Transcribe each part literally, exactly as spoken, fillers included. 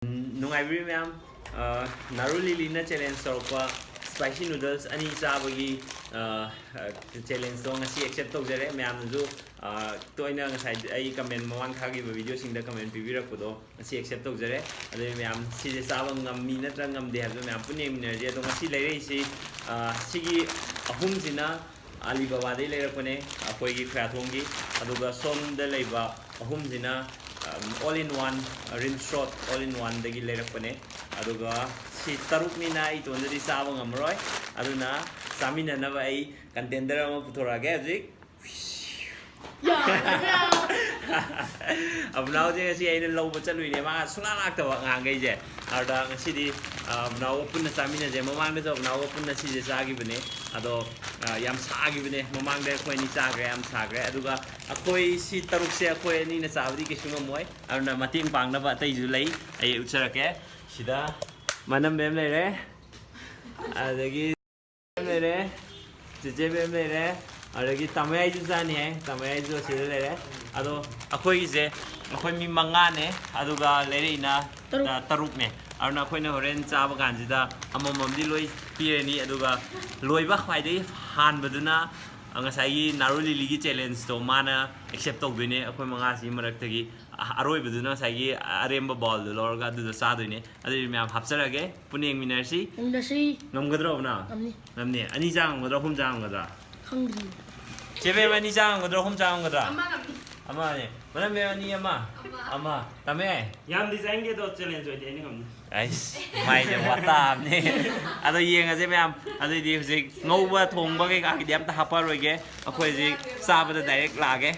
ꯎꯝ, ꯅꯨꯡꯉꯥꯏꯕꯤꯔꯤ ꯃꯌꯥꯝ? ꯑ, ꯅꯥꯔꯨ ꯂꯤꯂꯤꯅ ꯆꯦꯂꯦꯟꯖ ꯇꯧꯔꯛꯄ ꯁ꯭ꯄꯥꯏꯁꯤ ꯅꯨꯗꯜꯁ ꯑꯅꯤ ꯆꯥꯕꯒꯤ, ꯑ, ꯑ, ꯆꯦꯂꯦꯟꯖꯇꯣ ꯉꯁꯤ ꯑꯦꯛꯁꯦꯞ ꯇꯧꯖꯔꯦ꯫ ꯃꯌꯥꯝꯅꯁꯨ, ꯑ, ꯇꯣꯏꯅ ꯉꯁꯥꯏ ꯑꯩ ꯀꯃꯦꯟ ꯃꯃꯥꯡ ꯊꯥꯈꯤꯕ ꯚꯤꯗꯤꯑꯣꯁꯤꯡꯗ ꯀꯃꯦꯟ ꯄꯤꯕꯤꯔꯛꯄꯗꯣ ꯉꯁꯤ ꯑꯦꯛꯁꯦꯞ ꯇꯧꯖꯔꯦ꯫ ꯑꯗꯨ ꯃꯌꯥꯝ ꯁꯤꯁꯦ ꯆꯥꯕ ꯉꯝꯃꯤ ꯅꯠꯇ꯭ꯔꯒ ꯉꯝꯗꯦ ꯍꯥꯏꯕꯗꯣ ꯃꯌꯥꯝ ꯄꯨꯟꯅ ꯌꯦꯡꯃꯤꯟꯅꯔꯁꯤ꯫ ꯑꯗꯣ ꯉꯁꯤ ꯂꯩꯔꯛꯏꯁꯤ, ꯑ, ꯁꯤꯒꯤ ꯑꯍꯨꯝꯁꯤꯅ ꯑꯂꯤꯕꯥꯕꯥꯗꯩ ꯂꯩꯔꯛꯄꯅꯦ, ꯑꯩꯈꯣꯏꯒꯤ ꯈꯣꯌꯥꯊꯣꯡꯒꯤ꯫ ꯑꯗꯨꯒ ꯁꯣꯝꯗ ꯂꯩꯕ ꯑꯍꯨꯝꯁꯤꯅ, ꯑꯝ, all in one, RIMS road all in one ꯗꯒꯤ ꯂꯩꯔꯛꯄꯅꯦ꯫ ꯑꯗꯨꯒ ꯁꯤ ꯇꯔꯨꯛꯅꯤꯅ ꯑꯩ ꯏꯇꯣꯟꯗꯗꯤ ꯆꯥꯕ ꯉꯝꯃꯔꯣꯏ, ꯑꯗꯨꯅ ꯆꯥꯃꯤꯟꯅꯅꯕ ꯑꯩ ꯀꯟꯇꯦꯟꯗꯔ ꯑꯃ ꯄꯨꯊꯣꯔꯛꯑꯒꯦ ꯍꯧꯖꯤꯛ꯫ ꯑꯕꯨꯅꯥꯎꯁꯦ ꯉꯁꯤ ꯑꯩꯅ ꯂꯧꯕ ꯆꯠꯂꯨꯏꯅꯦ, ꯃꯥ ꯁꯨꯡꯂꯥꯛ ꯂꯥꯛꯇꯕ ꯉꯍꯥꯟꯈꯩꯁꯦ꯫ ꯑꯗꯨꯗ ꯉꯁꯤꯗꯤ, ꯑ, ꯑꯕꯨꯅꯥꯎꯒ ꯄꯨꯟꯅ ꯆꯥꯃꯤꯟꯅꯁꯦ꯫ ꯃꯃꯥꯡꯗꯁꯨ ꯑꯕꯨꯅꯥꯎꯒ ꯄꯨꯟꯅ ꯁꯤꯁꯦ ꯆꯥꯈꯤꯕꯅꯦ꯫ ꯑꯗꯣ, ꯑ, ꯌꯥꯝ ꯁꯥꯈꯤꯕꯅꯦ꯫ ꯃꯃꯥꯡꯗ ꯑꯩꯈꯣꯏ ꯑꯅꯤ ꯆꯥꯈ꯭ꯔꯦ, ꯌꯥꯝ ꯁꯥꯈ꯭ꯔꯦ꯫ ꯑꯗꯨꯒ ꯑꯩꯈꯣꯏ ꯁꯤ ꯇꯔꯨꯛꯁꯦ ꯑꯩꯈꯣꯏ ꯑꯅꯤꯅ ꯆꯥꯕꯗꯤ ꯀꯩꯁꯨ ꯉꯝꯃꯣꯏ꯫ ꯑꯗꯨꯅ ꯃꯇꯦꯡ ꯄꯥꯡꯅꯕ ꯑꯇꯩꯁꯨ ꯂꯩ, ꯑꯩ ꯎꯠꯆꯔꯛꯀꯦ꯫ ꯁꯤꯗ ꯃꯅꯝ ꯃꯦꯝ ꯂꯩꯔꯦ, ꯑꯗꯒꯤ ꯂꯩꯔꯦ, ꯆꯦꯆꯦ ꯃꯦꯝ ꯂꯩꯔꯦ, ꯑꯗꯒꯤ ꯇꯥꯃꯌꯥꯏꯁꯨ ꯆꯥꯅꯤ ꯍꯥꯏ, ꯇꯥꯃꯌꯥꯏꯁꯨ ꯑꯁꯤꯗ ꯂꯩꯔꯦ꯫ ꯑꯗꯣ ꯑꯩꯈꯣꯏꯒꯤꯁꯦ ꯑꯩꯈꯣꯏ ꯃꯤ ꯃꯉꯥꯅꯦ, ꯑꯗꯨꯒ ꯂꯩꯔꯛꯏꯅ, ꯇꯔꯨꯛ꯫ ꯑ, ꯇꯔꯨꯛꯅꯦ꯫ ꯑꯗꯨꯅ ꯑꯩꯈꯣꯏꯅ ꯍꯣꯔꯦꯟ ꯆꯥꯕ ꯀꯥꯟꯁꯤꯗ ꯑꯃꯃꯝꯗꯤ ꯂꯣꯏ ꯄꯤꯔꯅꯤ꯫ ꯑꯗꯨꯒ ꯂꯣꯏꯕ ꯈ꯭ꯋꯥꯏꯗꯒꯤ ꯍꯥꯟꯕꯗꯨꯅ, ꯑ, ꯉꯁꯥꯏꯒꯤ ꯅꯥꯔꯨ ꯂꯤꯂꯤꯒꯤ ꯆꯦꯂꯦꯟꯖꯇꯣ ꯃꯥꯅ ꯑꯦꯛꯁꯦꯞ ꯇꯧꯗꯣꯏꯅꯦ ꯑꯩꯈꯣꯏ ꯃꯉꯥꯁꯤꯒꯤ ꯃꯔꯛꯇꯒꯤ꯫ ꯑ-, ꯑꯔꯣꯏꯕꯗꯨꯅ ꯉꯁꯥꯏꯒꯤ ꯑꯔꯦꯝꯕ ꯕꯥꯎꯜꯗꯣ ꯂꯧꯔꯒ ꯑꯗꯨꯗꯣ ꯆꯥꯗꯣꯏꯅꯦ꯫ ꯑꯗꯨꯗꯤ ꯃꯌꯥꯝ ꯍꯥꯞꯆꯔꯒꯦ, ꯄꯨꯟꯅ ꯌꯦꯡꯃꯤꯟꯅꯔꯁꯤ꯫ ꯌꯦꯡꯃꯤꯟꯅꯁꯤ꯫ ꯉꯝꯒꯗ꯭ꯔꯣ ꯑꯕꯨꯅꯥꯎ? ꯉꯝꯅꯤ꯫ ꯉꯝꯅꯤ꯫ ꯑꯅꯤ ꯆꯥ ꯉꯝꯒꯗ꯭ꯔꯥ, ꯑꯍꯨꯝ ꯆꯥ ꯉꯝꯒꯗ꯭ꯔꯥ? ꯈꯪꯗ꯭ꯔꯤ꯫ ꯆꯦ ꯕꯦꯝ, ꯑꯅꯤ ꯆꯥ ꯉꯝꯒꯗ꯭ꯔꯥ, ꯑꯍꯨꯝ ꯆꯥ ꯉꯝꯒꯗ꯭ꯔꯥ? ꯑꯃ ꯉꯝꯅꯤ꯫ ꯑꯃꯅꯦ꯫ ꯃꯅꯝ ꯃꯦꯝ, ꯑꯅꯤ, ꯑꯃ꯫ ꯑꯃ꯫ ꯑꯃ꯫ ꯇꯝꯃꯦ? ꯌꯥꯝꯗꯤ ꯆꯥꯅꯤꯡꯗꯦ ꯑꯗꯣ, ꯆꯦꯂꯦꯟꯖ ꯑꯣꯏꯗꯤ ꯑꯩꯅ ꯉꯝꯅꯤ꯫ ꯑꯩꯁ, ꯃꯥꯏꯁꯦ ꯋꯥꯇꯥ ꯑꯃꯅꯤ꯫ ꯑꯗꯣ ꯌꯦꯡꯉꯁꯦ ꯃꯌꯥꯝ꯫ ꯑꯗꯨꯏꯗꯤ ꯍꯧꯖꯤꯛ ꯉꯧꯕ ꯊꯣꯡꯕ ꯀꯩꯀꯥꯒꯤꯗꯤ ꯑꯝꯇ ꯍꯥꯞꯄꯔꯣꯏꯒꯦ꯫ ꯑꯩꯈꯣꯏ ꯍꯧꯖꯤꯛ ꯆꯥꯕꯗ ꯗꯥꯏꯔꯦꯛ ꯂꯥꯛꯑꯒꯦ꯫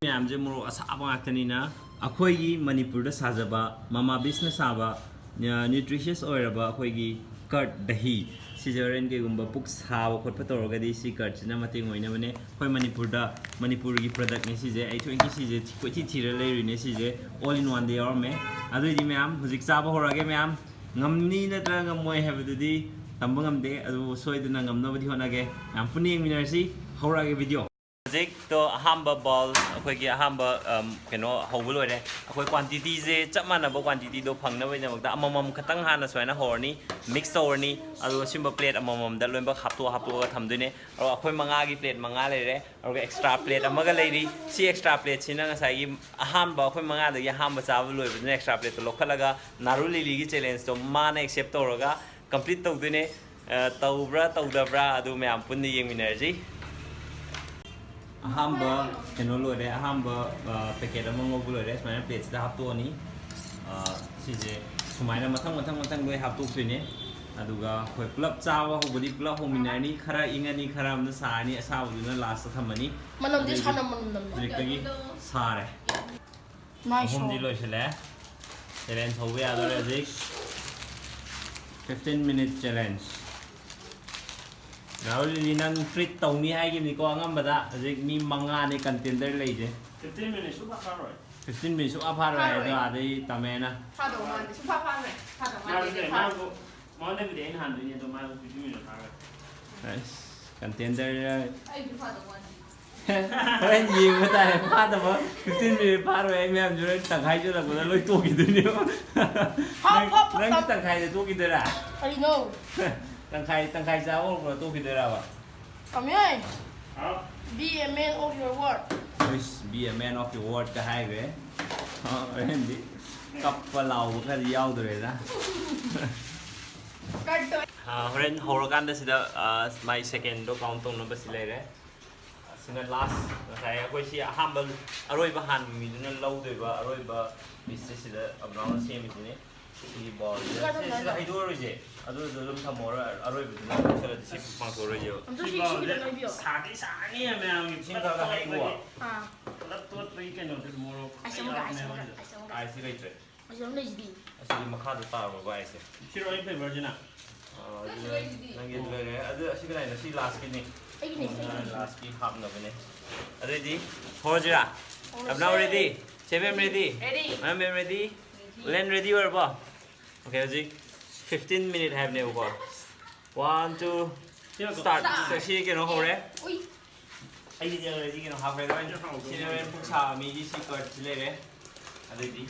ꯃꯌꯥꯝꯁꯦ ꯃꯣꯔꯣꯛ ꯑꯁꯥꯕ ꯉꯥꯛꯇꯅꯤꯅ, ꯑꯩꯈꯣꯏꯒꯤ ꯃꯅꯤꯄꯨꯔꯗ ꯁꯥꯖꯕ, ꯃꯃꯥ ꯕꯤꯁꯅ ꯁꯥꯕ, ꯅ꯭ꯌꯨꯇ꯭ꯔꯤꯁꯤꯌꯁ ꯑꯣꯏꯔꯕ ꯑꯩꯈꯣꯏꯒꯤ ꯀꯔꯠ, ꯗꯍꯤ, ꯁꯤꯁꯦ ꯍꯣꯔꯦꯟ ꯀꯩꯒꯨꯝꯕ ꯄꯨꯛ ꯁꯥꯕ ꯈꯣꯠꯄ ꯇꯧꯔꯒꯗꯤ ꯁꯤ ꯀꯔꯠꯁꯤꯅ ꯃꯇꯦꯡ ꯑꯣꯏꯅꯕꯅꯦ꯫ ꯑꯩꯈꯣꯏ ꯃꯅꯤꯄꯨꯔꯗ, ꯃꯅꯤꯄꯨꯔꯒꯤ ꯄ꯭ꯔꯗꯛꯅꯦ ꯁꯤꯁꯦ꯫ ꯑꯩ ꯊꯑꯣꯏꯀꯤ ꯁꯤꯁꯦ ꯀꯣꯏꯊꯤ ꯊꯤꯔ ꯂꯩꯔꯨꯏꯅꯦ ꯁꯤꯁꯦ꯫ All in one ꯗ ꯌꯥꯎꯔꯝꯃꯦ꯫ ꯑꯗꯨꯑꯣꯏꯗꯤ ꯃꯌꯥꯝ ꯍꯧꯖꯤꯛ ꯆꯥꯕ ꯍꯧꯔꯛꯑꯒꯦ ꯃꯌꯥꯝ꯫ ꯉꯝꯅꯤ ꯅꯠꯇ꯭ꯔꯒ ꯉꯝꯃꯣꯏ ꯍꯥꯏꯕꯗꯨꯗꯤ ꯇꯝꯕ ꯉꯝꯗꯦ, ꯑꯗꯨꯕꯨ ꯁꯣꯏꯗꯅ ꯉꯝꯅꯕꯗꯤ ꯍꯣꯠꯅꯒꯦ꯫ ꯃꯌꯥꯝ ꯄꯨꯟꯅ ꯌꯦꯡꯃꯤꯟꯅꯔꯁꯤ꯫ ꯍꯧꯔꯛꯑꯒꯦ video꯫ ꯍꯧꯖꯤꯛꯇꯣ ꯑꯍꯥꯟꯕ bowl, ꯑꯩꯈꯣꯏꯒꯤ ꯑꯍꯥꯟꯕ, ꯑꯝ, ꯀꯩꯅꯣ ꯍꯧꯕ ꯂꯣꯏꯔꯦ꯫ ꯑꯩꯈꯣꯏ quantityꯁꯦ ꯆꯞ ꯃꯥꯟꯅꯕ quantityꯗꯣ ꯐꯪꯅꯕꯒꯤꯗꯃꯛꯇ ꯑꯃꯃꯝ ꯈꯛꯇꯪ ꯍꯥꯟꯅ ꯁꯨꯃꯥꯏꯅ ꯍꯧꯔꯅꯤ, mix ꯇꯧꯔꯅꯤ, ꯑꯗꯨꯒ ꯁꯤꯒꯨꯝꯕ plate ꯑꯃꯃꯝꯗ ꯂꯣꯏꯅꯃꯛ ꯍꯥꯞꯇꯣꯛ ꯍꯥꯞꯇꯣꯛꯑꯒ ꯊꯝꯗꯣꯏꯅꯦ꯫ ꯑꯗꯣ ꯑꯩꯈꯣꯏ ꯃꯉꯥꯒꯤ plate ꯃꯉꯥ ꯂꯩꯔꯦ, ꯑꯗꯨꯒ extra plate ꯑꯃꯒ ꯂꯩꯔꯤ꯫ ꯁꯤ extra plateꯁꯤꯅ ꯉꯁꯥꯏꯒꯤ ꯑꯍꯥꯟꯕ, ꯑꯩꯈꯣꯏ ꯃꯉꯥꯗꯒꯤ ꯑꯍꯥꯟꯕ ꯆꯥꯕ ꯂꯣꯏꯕꯗꯨꯅ extra plateꯇꯣ ꯂꯧꯈꯠꯂꯒ ꯅꯥꯔꯨ ꯂꯤꯂꯤꯒꯤ challengeꯇꯣ ꯃꯥꯅ accept ꯇꯧꯔꯒ complete ꯇꯧꯗꯣꯏꯅꯦ꯫ ꯑ, ꯇꯧꯕ꯭ꯔꯥ ꯇꯧꯗꯕ꯭ꯔꯥ ꯑꯗꯨ ꯃꯌꯥꯝ ꯄꯨꯟꯅ ꯌꯦꯡꯃꯤꯟꯅꯔꯁꯤ꯫ ꯑꯍꯥꯟꯕ ꯀꯩꯅꯣ ꯂꯣꯏꯔꯦ, ꯑꯍꯥꯟꯕ, ꯑ, packet ꯑꯃ ꯉꯧꯕ ꯂꯣꯏꯔꯦ꯫ ꯁꯨꯃꯥꯏꯅ plateꯁꯤꯗ ꯍꯥꯞꯇꯣꯛꯑꯅꯤ꯫ ꯑ, ꯁꯤꯁꯦ ꯁꯨꯃꯥꯏꯅ ꯃꯊꯪ ꯃꯊꯪ ꯃꯊꯪ ꯂꯣꯏ ꯍꯥꯞꯇꯣꯛꯇꯣꯏꯅꯦ꯫ ꯑꯗꯨꯒ ꯑꯩꯈꯣꯏ ꯄꯨꯂꯞ ꯆꯥꯕ ꯍꯧꯕꯗꯤ ꯄꯨꯂꯞ ꯍꯧꯃꯤꯟꯅꯔꯅꯤ꯫ ꯈꯔ ꯏꯪꯉꯅꯤ, ꯈꯔ ꯑꯃꯅ ꯁꯥꯔꯅꯤ, ꯑꯁꯥꯕꯗꯨꯅ lastꯇ ꯊꯝꯃꯅꯤ꯫ ꯃꯅꯝꯗꯤ ꯑꯗꯨꯗꯤ ꯁꯥꯅꯝ ꯃꯅꯝ ꯅꯝꯃꯦ꯫ ꯍꯧꯖꯤꯛꯇꯒꯤ ꯁꯥꯔꯦ꯫ Nice ꯑꯍꯨꯝꯗꯤ one꯫ ꯂꯣꯏꯁꯤꯜꯂꯦ꯫ Challenge ꯍꯧꯕ ꯌꯥꯗꯧꯔꯦ ꯍꯧꯖꯤꯛ꯫ Fifteen minute challenge꯫ ꯅꯥꯔꯨ ꯂꯤꯂꯤ, ꯅꯪ treat ꯇꯧꯅꯤ ꯍꯥꯏꯈꯤꯕꯅꯤꯀꯣ ꯑꯉꯝꯕꯗ꯫ ꯍꯧꯖꯤꯛ ꯃꯤ ꯃꯉꯥꯅꯤ contender ꯂꯩꯁꯦ꯫ Fifteen minute ꯁꯨꯡꯐꯥ ꯐꯥꯔꯣꯏ꯫ Fifteen minute ꯁꯨꯡꯐꯥ ꯐꯥꯔꯣꯏ ꯍꯥꯏꯗꯣ ꯐꯥꯔꯣꯏ꯫ ꯑꯥꯗꯩ ꯇꯝꯃꯦꯅ꯫ ꯐꯥꯗꯧ ꯃꯥꯟꯗꯦ, ꯁꯨꯡꯐꯥ ꯐꯥꯔꯣꯏ꯫ ꯐꯥꯗꯧ ꯃꯥꯟꯗꯦ, ꯃꯥꯁꯦ, ꯐꯥꯔꯣꯏ꯫ ꯃꯥꯕꯨ, ꯃꯉꯣꯟꯗꯕꯨꯗꯤ ꯑꯩꯅ ꯍꯥꯟꯗꯣꯏꯅꯦ, ꯑꯗꯣ ꯃꯥꯕꯨ fifteen minute ꯐꯥꯔꯣꯏ꯫ ꯑꯁ, contender꯫ ꯑꯩꯁꯨ ꯐꯥꯗꯧ ꯃꯥꯟꯗꯦ꯫ ꯍꯣꯔꯦꯟ ꯌꯦꯡꯕ ꯇꯥꯔꯦ, ꯐꯥꯗꯕ fifteen minute ꯐꯥꯔꯣꯏ, ꯑꯩ ꯃꯌꯥꯝꯁꯨ ꯍꯣꯔꯦꯟ ꯇꯪꯈꯥꯏ ꯆꯜꯂꯛꯄꯗ ꯂꯣꯏ ꯇꯣꯛꯈꯤꯗꯣꯏꯅꯦꯕ꯫ ꯐꯥꯎ, ꯅꯪ, ꯐꯥꯎ, ꯐꯥꯎ, ꯅꯪꯁꯨ ꯐꯥꯎ꯫ ꯇꯪꯈꯥꯏꯗ ꯇꯣꯛꯈꯤꯗꯣꯏꯔꯥ? ꯀꯔꯤꯅꯣ? ꯇꯪꯈꯥꯏ, ꯇꯪꯈꯥꯏ ꯆꯥꯕ ꯍꯧꯔꯛꯄꯗ ꯇꯣꯛꯈꯤꯗꯣꯏꯔꯕ? ꯀꯃꯤꯑꯣꯏ꯫ ꯍꯥꯎ꯫ Be a man of your word꯫ Is, be a man of your word ꯀ ꯍꯥꯏꯈ꯭ꯔꯦ꯫ ꯑ, ꯍꯣꯔꯦꯟꯗꯤ ꯀꯞꯄ ꯂꯥꯎꯕ ꯈꯔꯗꯤ ꯌꯥꯎꯗꯣꯔꯦꯗ꯫ ꯀꯠꯇꯣꯏ꯫ ꯑ, ꯍꯣꯔꯦꯟ ꯍꯧꯔꯀꯥꯟꯗ ꯁꯤꯗ, ꯑ, ꯃꯥꯏ secondꯗꯣ count ꯇꯧꯅꯕ ꯁꯤ ꯂꯩꯔꯦ꯫ ꯑꯁꯤꯅ last, ꯉꯁꯥꯏ ꯑꯩꯈꯣꯏ ꯁꯤ ꯑꯍꯥꯟꯕ, ꯑꯔꯣꯏꯕ ꯍꯥꯟꯕ ꯃꯤꯗꯨꯅ ꯂꯧꯗꯣꯏꯕ ꯑꯔꯣꯏꯕ pieceꯁꯦ ꯁꯤꯗ ꯑꯕ꯭ꯔꯥꯎꯟꯅ ꯁꯦꯝꯃꯤꯁꯤꯅꯤ꯫ ꯁꯤꯒꯤ bowlꯁꯤꯗ, ꯁꯤ, ꯁꯤꯗ ꯍꯩꯗꯣꯛꯑꯔꯣꯏꯁꯦ꯫ ꯑꯗꯨꯗ ꯑꯗꯨꯝ ꯊꯝꯃꯣꯔ ꯑꯔꯣꯏꯕꯗꯨꯅ ꯂꯧꯁꯜꯂꯗꯤ ꯁꯤ ꯄꯥꯡꯊꯣꯛꯑꯔꯣꯏꯁꯦꯕ꯫ ꯑꯝꯇ ꯁꯤ, ꯁꯤ ꯈꯤꯇꯪ ꯂꯩꯕꯤꯌꯣ꯫ ꯁꯥꯗꯤ ꯁꯥꯅꯤ ꯃꯌꯥꯝꯒꯤ ꯏꯁꯤꯡ ꯈꯔ ꯈꯔ ꯍꯩꯀꯣ꯫ ꯑꯥ꯫ ꯄꯨꯂꯞ ꯇꯣꯠꯄꯒꯤ ꯀꯩꯅꯣꯗꯨ ꯃꯣꯔꯣꯛ ꯑꯥꯏꯁ ꯑꯃꯒ, ꯑꯥꯏꯁ ꯑꯃꯒ, ꯍꯥꯏꯕꯗꯨꯗ꯫ ꯑꯥꯏꯁ ꯑꯃꯒ꯫ ꯑꯥꯏꯁꯁꯤ ꯂꯩꯇ꯭ꯔꯦ꯫ ꯑꯁꯤꯗꯤ ꯃꯈꯥꯗ ꯇꯥꯔꯕ ꯍꯥꯏꯁꯦ꯫ ꯁꯤꯔꯣ ꯑꯩ flavourꯁꯤꯅ? ꯑꯥ, ꯑꯗꯨꯅ ꯅꯪꯒꯤ ꯑꯗꯨ ꯂꯩꯔꯦ꯫ ꯑꯗꯨ ꯑꯁꯤ ꯀꯅꯥꯏꯅꯣ? ꯁꯤ lastꯀꯤꯅꯤ꯫ ꯑꯩꯒꯤꯅꯦ, ꯑꯩꯒꯤꯅꯦ꯫ Lastꯀꯤ ꯍꯥꯞꯅꯕꯅꯦ꯫ ꯑꯗꯨꯑꯣꯏꯗꯤ ꯍꯧꯔꯁꯤꯔꯥ? ꯍꯧꯔꯁꯦ꯫ ꯑꯕꯅꯥꯎ ready? ꯆꯦꯕꯦꯝ ready? Ready꯫ ꯃꯌꯥꯝꯕꯦꯝ ready? Ready꯫ ꯂꯦꯟ ready ꯑꯣꯏꯔꯕꯣ? Okay, ꯍꯧꯖꯤꯛ fifteen minute ꯍꯥꯏꯕꯅꯦꯕꯀꯣ꯫ One, two, start. ꯁꯤ ꯀꯩꯅꯣ ꯍꯧꯔꯦ꯫ ꯎꯏ꯫ ꯑꯩꯒꯤꯗꯤ already ꯀꯩꯅꯣ ꯍꯥꯞꯈ꯭ꯔꯦ꯫ ꯑꯗꯨꯃꯥꯏꯅ ꯁꯤꯅ ꯍꯣꯔꯦꯟ ꯄꯨꯛ ꯁꯥꯕ ꯃꯤꯒꯤ ꯁꯤ ꯀꯔꯠꯁꯤ ꯂꯩꯔꯦ꯫ ꯑꯗꯩꯗꯤ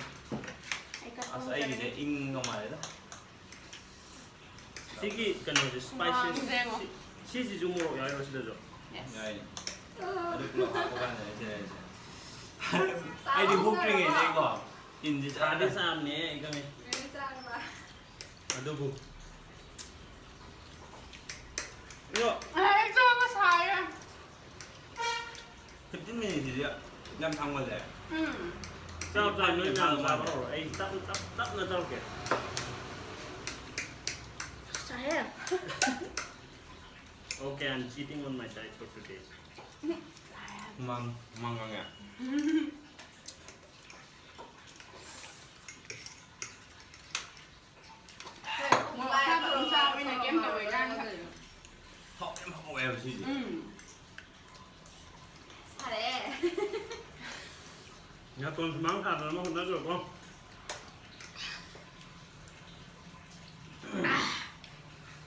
ꯑꯁ, ꯑꯩꯒꯤꯁꯦ ꯏꯪ ꯉꯝꯃꯥꯜꯂꯦꯗ꯫ ꯁꯤꯒꯤ ꯀꯩꯅꯣꯁꯦ, spices, ꯉꯥꯡꯁꯦ ꯌꯦꯡꯉꯣ꯫ ꯁꯤ-, ꯁꯤꯁꯤꯁꯨ ꯃꯣꯔꯣꯛ ꯌꯥꯎꯔꯤꯕ ꯁꯤꯗꯁꯨ? Yes꯫ ꯌꯥꯏꯅꯦ꯫ ꯑꯗꯨ ꯄꯨꯂꯞ ꯍꯥꯞꯄ ꯀꯥꯟꯗꯅꯦ ꯁꯤꯗ ꯂꯩꯔꯤꯁꯦ꯫ ꯑꯩꯗꯤ ꯍꯨꯛꯇ꯭ꯔꯤꯉꯩꯗꯩꯀꯣ ꯇꯤꯟꯁꯦ ꯆꯥꯗꯤ ꯆꯥꯔꯦ꯫ ꯆꯥꯕꯅꯦ ꯑꯩ ꯈꯪꯉꯦ꯫ ꯅꯣꯏꯗꯤ ꯆꯥꯔꯕ? ꯑꯗꯨꯕꯨ꯫ ꯑꯗꯣ ꯑꯩ ꯆꯥꯕ ꯁꯥꯏꯌꯦ꯫ Fifteen minute ꯁꯤꯗꯤ ꯌꯥꯝ ꯁꯥꯡꯃꯜꯂꯦ꯫ ꯎꯝ꯫ ꯆꯥꯎ, ꯆꯥꯎ, ꯅꯣꯏ ꯃꯌꯥꯝ ꯆꯥꯕ ꯍꯧꯔꯣ꯫ ꯑꯩ ꯇꯞ-, ꯇꯞ-, ꯇꯞꯅ ꯇꯧꯔꯛꯀꯦ꯫ ꯆꯥꯏꯍꯦ꯫ Okay, I'm cheating on my diet for today. ꯍꯨꯃꯥꯡ, ꯍꯨꯃꯥꯡ ꯀꯥꯡꯉꯦ꯫ ꯃꯣꯔꯣꯛ ꯑꯁꯥꯕ ꯑꯗꯨꯝ ꯆꯥꯕꯅꯤꯅ ꯀꯩꯝ ꯇꯧꯔꯣꯏ, ꯆꯥꯅꯤ꯫ ꯍꯥꯎꯗꯤ ꯌꯥꯝ ꯍꯥꯎꯋꯦ ꯍꯥꯏꯕ ꯁꯤꯁꯦ꯫ ꯎꯝ꯫ ꯐꯔꯦ꯫ ꯅꯥꯇꯣꯟ ꯁꯨꯃꯥꯡ ꯊꯥꯗꯅꯕ ꯍꯣꯠꯅꯖꯧꯀꯣ꯫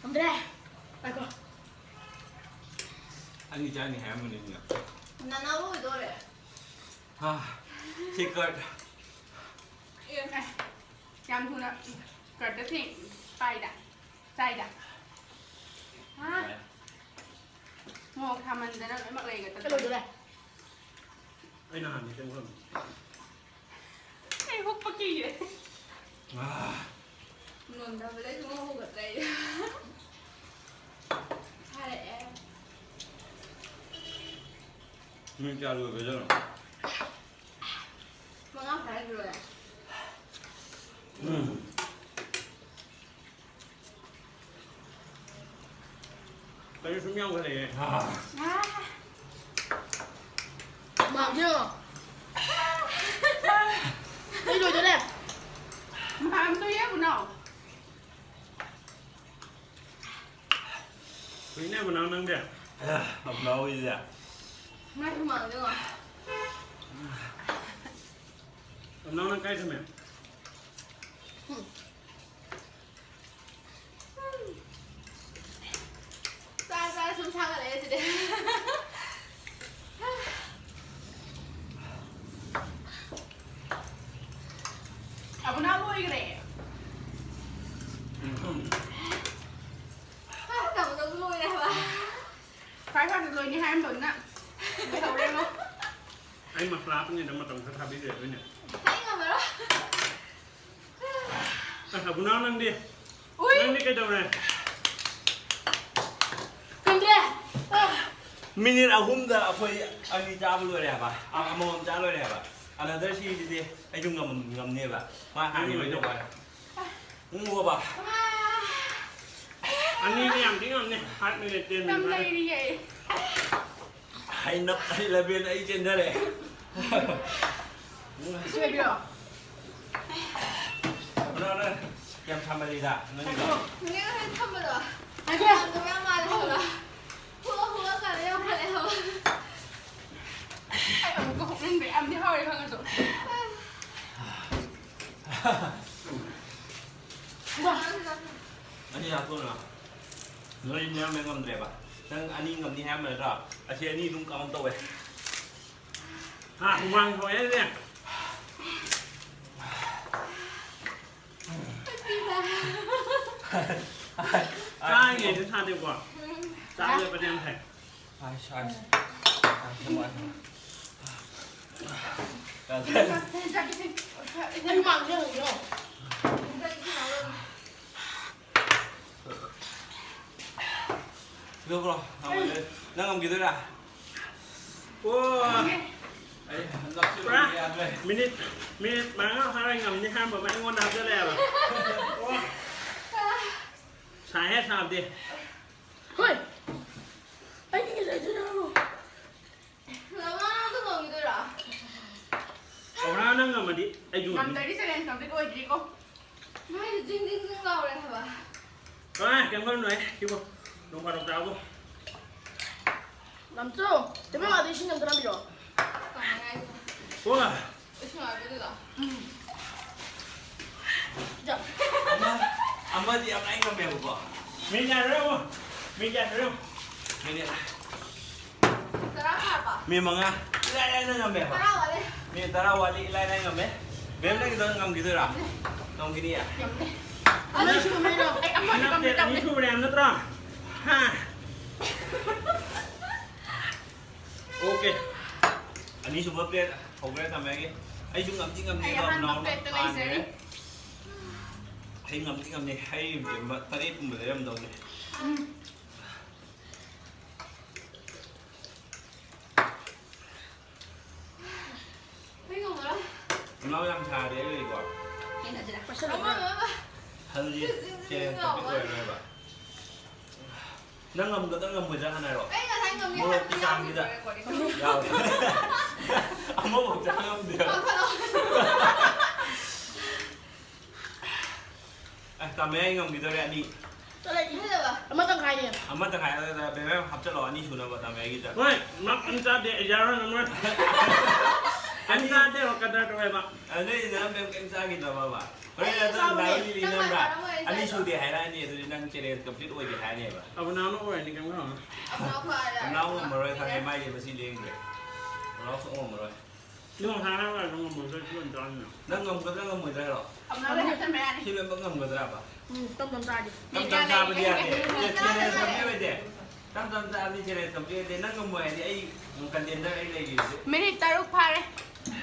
ꯉꯝꯗ꯭ꯔꯦ꯫ ꯉꯥꯏꯈꯣ꯫ ꯑꯅꯤ ꯆꯥꯅꯤ ꯍꯥꯏꯔꯝꯕꯅꯤꯅꯦ꯫ ꯅꯅꯥꯎ ꯑꯣꯏꯗꯣꯔꯦ꯫ ꯍꯥ, ꯁꯤ ꯀꯔꯠ꯫ ꯑꯦ, ꯌꯥꯝ ꯊꯨꯅ ꯀꯔꯠꯇ ꯊꯦꯡ-, ꯄꯥꯏꯗ, ꯆꯥꯏꯗ꯫ ꯍꯥ? ꯌꯥꯏ꯫ ꯃꯣꯔꯣꯛ ꯁꯥꯃꯟꯗꯅ ꯂꯣꯏꯅꯃꯛ ꯂꯩꯒ ꯇꯠꯇꯣꯔꯦ꯫ ꯀꯩꯗꯧꯗꯣꯔꯦ? ꯑꯩꯅ ꯍꯥꯟꯅ ꯁꯦꯝꯈ꯭ꯔꯕꯅꯤ꯫ ꯑꯩ ꯍꯨꯛꯄ ꯀꯤꯔꯦ꯫ ꯑꯥ꯫ ꯅꯣꯟꯊꯕꯗꯩ ꯁꯨꯡꯍꯧ ꯍꯧꯒꯠꯇ꯭ꯔꯦ ꯑꯩ꯫ ꯍꯥꯏꯔꯛꯑꯦ꯫ ꯃꯤꯅꯤꯠ ꯀꯌꯥ ꯂꯣꯏꯈ꯭ꯔꯖꯥꯠꯅꯣ? ꯃꯉꯥ ꯐꯥꯔꯛꯈꯤꯔꯣꯏ꯫ ꯎꯝ꯫ ꯀꯩꯅꯣ ꯁꯨꯝ ꯌꯥꯝꯈꯠꯂꯛꯑꯦ꯫ ꯑꯥ꯫ ꯃꯥꯡꯁꯨ ꯌꯦꯡꯉꯣ꯫ ꯑꯩ ꯂꯣꯏꯗꯣꯔꯦ꯫ ꯃꯥꯡꯗꯣ ꯌꯦꯡꯉꯨꯅꯣ꯫ ꯀꯨꯏꯅꯦ ꯃꯅꯥꯎ ꯅꯪꯗꯤ꯫ ꯑꯃꯅꯥꯎ ꯍꯣꯏꯁꯦ꯫ ꯃꯥꯏ ꯍꯨꯃꯥꯡꯗꯣ ꯌꯦꯡꯉꯣ꯫ ꯑꯃꯅꯥꯎ ꯅꯪ ꯀꯥꯏ ꯊꯝꯃꯦ? ꯎꯝ꯫ ꯐꯥꯏ ꯇꯧꯕꯗꯁꯨ ꯂꯣꯏꯔꯦ ꯍꯥꯏꯕ꯫ ꯐꯥꯏ ꯐꯥꯏꯗ ꯂꯣꯏꯅꯤ ꯍꯥꯏꯔꯝꯕꯅꯤꯅ ꯂꯣꯏꯍꯧꯔꯦꯉꯣ꯫ ꯑꯩ ꯃꯁꯂꯥ ꯍꯥꯞꯄꯅꯤꯗ ꯃꯇꯝ ꯈꯔ ꯊꯥꯕꯤꯗ꯭ꯔꯦ ꯑꯗꯨꯏꯅꯦ꯫ ꯑꯩ ꯉꯝꯃꯔꯣꯏ꯫ ꯑꯁ, ꯑꯕꯨꯅꯥ ꯅꯪꯗꯤ? ꯎꯏ꯫ ꯅꯪꯗꯤ ꯀꯩꯗꯧꯔꯦ? ꯉꯝꯗ꯭ꯔꯦ꯫ ꯑ꯫ ꯃꯤꯅꯤꯠ ꯑꯍꯨꯝꯗ ꯑꯩꯈꯣꯏ ꯑꯅꯤ ꯆꯥꯕ ꯂꯣꯏꯔꯦ ꯍꯥꯏꯕ꯫ ꯑ-, ꯑꯃꯃꯝ ꯆꯥ ꯂꯣꯏꯔꯦ ꯍꯥꯏꯕ꯫ ꯑꯅꯗꯔ ꯁꯤꯗꯤ ꯑꯩꯁꯨ ꯉꯝ-, ꯉꯝꯅꯦꯕ꯫ ꯃꯥ ꯍꯥꯟꯅ ꯂꯣꯏ ꯇꯧꯕ ꯍꯥꯏ꯫ ꯎꯝ, ꯕꯥꯕꯥ꯫ ꯑꯅꯤꯗꯤ ꯌꯥꯝ ꯊꯤ ꯉꯝꯅꯤ꯫ Five minute, ten minute ꯌꯥꯝ ꯐꯥꯔꯦ꯫ ꯂꯩꯔꯤꯌꯦ꯫ ꯍꯩꯅ ꯏꯂꯚꯦꯟ ꯑꯩ ꯆꯦꯟꯊꯔꯦ꯫ ꯁꯤ ꯑꯣꯏꯕꯤꯔꯣ? ꯀꯩꯅꯣ, ꯅꯪ ꯌꯥꯝ ꯁꯥꯃꯜꯂꯤꯗ, ꯅꯪꯒꯤꯗꯣ꯫ ꯅꯪꯒꯤ ꯉꯁꯥꯏ ꯊꯝꯕꯗꯣ꯫ ꯍꯥꯏꯒꯦ꯫ ꯌꯥꯝꯗꯕ ꯌꯥꯝ ꯃꯥꯜꯂꯦ ꯍꯥꯏꯕ꯫ ꯍꯨꯒ ꯍꯨꯒ ꯀꯥꯟꯗ ꯌꯥꯝ ꯐꯔꯦ ꯍꯥꯏꯕ꯫ ꯑꯩ ꯑꯃꯨꯛꯀ ꯍꯨꯞꯅꯤꯡꯗ꯭ꯔꯦ, ꯌꯥꯝꯗꯤ ꯍꯥꯎꯔꯦ ꯈꯪꯉꯁꯨ꯫ ꯋꯥ꯫ ꯑꯅꯤ ꯍꯥꯞꯄꯣꯅ꯫ ꯅꯣꯏ ꯃꯌꯥꯝ ꯂꯩ ꯉꯝꯗ꯭ꯔꯦꯕ꯫ ꯅꯪ ꯑꯅꯤ ꯉꯝꯅꯤ ꯍꯥꯏꯔꯝꯕ ꯅꯠꯇ꯭ꯔꯣ? ꯑꯁꯤ ꯑꯅꯤ ꯑꯗꯨꯝ count ꯇꯧꯋꯦ꯫ ꯍꯥ, ꯍꯨꯃꯥꯡ ꯁꯧꯋꯦ ꯑꯩꯗꯤ꯫ ꯆꯥꯔꯤꯉꯩꯗ ꯁꯥꯗꯦꯀꯣ꯫ ꯆꯥꯕꯗ ꯄꯗꯤ ꯌꯥꯝ ꯐꯩ꯫ ꯑꯁ, ꯑꯁ꯫ ꯑꯁ, ꯅꯨꯡꯉꯥꯏ꯫ ꯌꯥꯗ꯭ꯔꯦ꯫ ꯑꯩ ꯍꯨꯃꯥꯡꯁꯦ ꯌꯦꯡꯉꯨ꯫ ꯂꯧꯕ꯭ꯔꯣ? ꯉꯝꯃꯣꯏꯗꯣꯏ-, ꯅꯪ ꯉꯝꯈꯤꯗꯣꯏꯔꯥ? ꯑꯣ꯫ ꯑꯩ ꯍꯟꯗꯛꯁꯨ ꯄꯨꯔꯥ ꯌꯥꯗ꯭ꯔꯦ꯫ Minute, minute ꯃꯉꯥ ꯐꯥꯔꯣꯏ ꯉꯝꯅꯤ ꯍꯥꯏꯔꯝꯕ ꯑꯃ ꯑꯩꯉꯣꯟꯗ ꯍꯥꯞꯆꯜꯂꯛꯑꯦꯕ꯫ ꯑꯣ꯫ ꯁꯥꯏꯍꯦ ꯁꯥꯕꯗꯤ꯫ ꯍꯣꯏ꯫ ꯑꯩꯗꯤ ꯉꯁꯥꯏꯗꯩ ꯂꯥꯎꯔꯣ꯫ ꯂꯃꯥꯡꯗ ꯉꯝꯈꯤꯗꯣꯏꯔꯣ? ꯄꯧꯔꯥ ꯅꯪ ꯉꯝꯃꯗꯤ ꯑꯩꯁꯨ ꯉꯝꯅꯤ꯫ ꯉꯝꯗ꯭ꯔꯗꯤ challenge complete ꯑꯣꯏꯗ꯭ꯔꯤꯀꯣ꯫ ꯃꯥꯏꯗꯣ ꯖꯤꯡ ꯖꯤꯡ ꯖꯤꯡ ꯂꯥꯎꯔꯦ ꯍꯥꯏꯕ꯫ ꯑꯦ, ꯀꯩꯝ ꯈꯜꯂꯨꯅꯨꯍꯦ, ꯁꯤꯕꯨ ꯅꯣꯡ ꯐꯥꯗꯣꯛ ꯆꯥꯕꯨ꯫ ꯃꯝꯆꯨ, ꯇꯦꯕꯜ ꯃꯈꯥꯗ ꯏꯁꯤꯡ ꯑꯝꯇ ꯂꯥꯝꯕꯤꯔꯣ꯫ ꯀꯃꯥꯏꯅ ꯍꯥꯏꯅꯣ? ꯀꯣ? ꯏꯁꯤꯡ ꯍꯥꯏꯕꯗꯨꯗ꯫ ꯎꯝ꯫ ꯌꯥ꯫ ꯑꯃ, ꯑꯃꯗꯤ ꯌꯥꯝ ꯂꯥꯏ ꯉꯝꯃꯦꯕꯀꯣ꯫ ꯃꯤꯅꯤꯠ ꯌꯥꯔꯣꯏ ꯑꯃ꯫ ꯃꯤꯅꯤꯠ ꯌꯥꯔꯣꯏ꯫ ꯃꯤꯅꯤꯠ꯫ ꯇꯔꯥ ꯐꯥꯔꯕ? ꯃꯤ ꯃꯉꯥ꯫ ꯏꯂꯥꯏ ꯂꯥꯏꯅ ꯉꯝꯃꯦꯕ꯫ ꯇꯔꯥ ꯋꯥꯠꯂꯤ꯫ ꯃꯤ ꯇꯔꯥ ꯋꯥꯠꯂꯤ, ꯏꯂꯥꯏ ꯂꯥꯏ ꯉꯝꯃꯦ꯫ ꯕꯦꯝ, ꯅꯪꯒꯤꯗꯣ ꯉꯝꯈꯤꯗꯣꯏꯔꯥ? ꯉꯝꯈꯤꯅꯤꯌꯦ? ꯉꯝꯅꯤ꯫ ꯑꯃ ꯁꯨꯔꯝꯃꯦ ꯑꯗꯣ꯫ ꯑꯩ ꯄ꯭ꯂꯦꯠ ꯑꯅꯤ ꯁꯨꯕꯅꯦ ꯍꯥꯏꯕ ꯅꯠꯇ꯭ꯔꯣ? ꯍꯥ? ꯑꯣꯀꯦ꯫ ꯑꯅꯤꯁꯨꯕ ꯄ꯭ꯂꯦꯠ ꯍꯧꯈ꯭ꯔꯦ, ꯊꯝꯃꯒꯦ꯫ ꯑꯩꯁꯨ ꯉꯝꯗꯤ ꯑꯩ ꯉꯝꯅꯦꯕ, ꯑꯍꯥꯟꯕ ꯅꯥꯎꯅ ꯄ꯭ꯂꯦꯠꯇ ꯍꯥꯟꯈ꯭ꯔꯦ꯫ ꯂꯩꯖꯔꯤ꯫ ꯑꯩ ꯉꯝꯗꯤ ꯉꯝꯅꯤ꯫ ꯍꯩ ꯇꯔꯦꯠꯀꯨꯝꯕ ꯂꯩꯔꯝꯗꯧꯅꯦ꯫ ꯎꯝ꯫ ꯑꯩ ꯉꯝꯃꯔꯣꯏ꯫ ꯊꯣꯡꯅꯥꯎ ꯌꯥꯝ ꯁꯥꯔꯗꯤ ꯑꯩ ꯂꯩꯀꯣ꯫ ꯍꯩꯅꯗ꯭ꯔꯦ꯫ ꯄꯥꯏꯁꯜꯂꯣ꯫ ꯉꯝꯃꯔꯣꯏ꯫ ꯑꯗꯨꯗꯤ ꯆꯦꯂꯦꯟꯖ ꯀꯝꯄ꯭ꯂꯤꯠ ꯑꯣꯏꯔꯔꯣꯏꯕ꯫ ꯅꯪ ꯉꯝꯒꯗ꯭ꯔꯥ ꯉꯝꯃꯣꯏꯗ꯭ꯔꯥ ꯍꯥꯟꯅ ꯍꯥꯏꯔꯣ꯫ ꯑꯩ ꯉꯁꯥꯏ ꯉꯝꯃꯤ ꯃꯣꯔꯣꯛꯀꯤ ꯍꯥꯏꯕꯗꯨ ꯆꯥꯡꯁꯤꯗ꯫ ꯌꯥꯎꯗ꯭ꯔꯦ꯫ ꯌꯥꯎꯗ꯭ꯔꯦ꯫ ꯑꯃꯐꯥꯎ ꯆꯥ ꯉꯝꯗꯦꯕ꯫ ꯀꯛꯊꯠꯂꯣ꯫ ꯑꯦ, ꯇꯥꯃꯣ, ꯑꯩ ꯉꯝꯈꯤꯗꯧꯔꯦ, ꯑꯅꯤ꯫ ꯆꯠꯂꯣ, ꯏꯕꯨꯡꯉꯣ꯫ ꯑꯃ ꯇꯪꯈꯥꯏꯅꯦ꯫ ꯑꯃ ꯇꯪꯈꯥꯏ ꯑꯗꯨꯗ ꯕꯦꯝꯕꯦꯝ ꯍꯥꯞꯆꯜꯂꯣ, ꯑꯅꯤ ꯁꯨꯅꯕ ꯇꯥꯃꯣ ꯑꯩꯒꯤꯗ꯫ ꯍꯣꯏ, ꯃꯥ ꯀꯩꯝ ꯆꯥꯗꯦ, ꯑꯩ ꯌꯥꯔꯣꯏ, ꯉꯝꯃꯣꯏ꯫ ꯀꯩꯝ ꯆꯥꯗꯦ, ꯀꯗꯔ ꯇꯧꯋꯦ ꯃꯥ꯫ ꯑꯗꯨꯗꯤ ꯅꯪ ꯕꯦꯝ ꯀꯩꯝ ꯆꯥꯈꯤꯗꯕꯕ? ꯍꯣꯔꯦꯟ ꯑꯩ ꯑꯗꯨ ꯆꯥꯕꯅꯦ꯫ ꯅꯥꯔꯨ ꯂꯤꯂꯤ ꯅꯪ ꯅꯝꯕ꯭ꯔꯥ? ꯍꯥꯏꯔꯝꯃꯣꯏ ꯑꯩ ꯑꯅꯤ ꯆꯥꯗꯣ꯫ ꯁꯨꯗꯦ ꯍꯥꯏꯔꯛꯑꯅꯤ, ꯑꯗꯨꯗꯤ ꯅꯪ ꯆꯦꯂꯦꯟꯖ ꯀꯝꯄ꯭ꯂꯤꯠ ꯑꯣꯏꯗꯦ ꯍꯥꯏꯔꯅꯦꯕ꯫ ꯑꯕꯨꯅꯥꯎꯅ ꯑꯣꯏꯔꯅꯤ, ꯀꯩꯝ ꯈꯜꯂꯨꯅꯨ꯫ ꯑꯕꯨꯅꯥꯎ ꯐꯔꯦ꯫ ꯑꯕꯨꯅꯥꯎ ꯉꯝꯃꯔꯣꯏ ꯈꯪꯉꯦ, ꯃꯥꯏꯗꯤ ꯃꯁꯤ ꯂꯦꯡꯗ꯭ꯔꯦ꯫ ꯑꯕꯨꯅꯥꯎ ꯁꯨꯡꯉꯝ ꯉꯝꯃꯔꯣꯏ꯫ ꯅꯪ ꯍꯥꯏꯔꯒ ꯑꯗꯨꯝ ꯉꯝꯃꯣꯏꯗ꯭ꯔꯥ ꯁꯤ ꯑꯣꯏꯅ ꯆꯥꯔꯅꯤ꯫ ꯅꯪ ꯉꯝꯒꯗ꯭ꯔꯥ ꯉꯝꯃꯣꯏꯗ꯭ꯔꯥ ꯍꯥꯏꯔꯣ? ꯉꯝꯅꯕ ꯍꯦꯛꯇ ꯃꯌꯥꯅꯤ꯫ ꯁꯤ ꯂꯣꯏꯅꯃꯛ ꯉꯝꯒꯗ꯭ꯔꯕ? ꯎꯝ, ꯇꯞ ꯇꯞ ꯆꯥꯔꯗꯤ꯫ ꯇꯞ ꯇꯞ ꯆꯥꯕꯗꯤ ꯌꯥꯗꯦ꯫ ꯌꯥꯗꯦ꯫ ꯆꯦꯂꯦꯟꯖ ꯀꯝꯄ꯭ꯂꯤꯠ ꯑꯣꯏꯗꯦ꯫ ꯇꯞ ꯇꯞ ꯆꯥꯔꯗꯤ ꯆꯦꯂꯦꯟꯖ ꯀꯝꯄ꯭ꯂꯤꯠ ꯑꯣꯏꯗꯦ꯫ ꯅꯪ ꯉꯝꯃꯣꯏ ꯍꯥꯏꯗꯤ ꯑꯩ ꯀꯟꯇꯦꯟꯗꯔ ꯑꯩ ꯂꯩꯔꯤꯁꯦ꯫ ꯃꯤꯅꯤꯠ ꯇꯔꯨꯛ ꯐꯥꯔꯦ꯫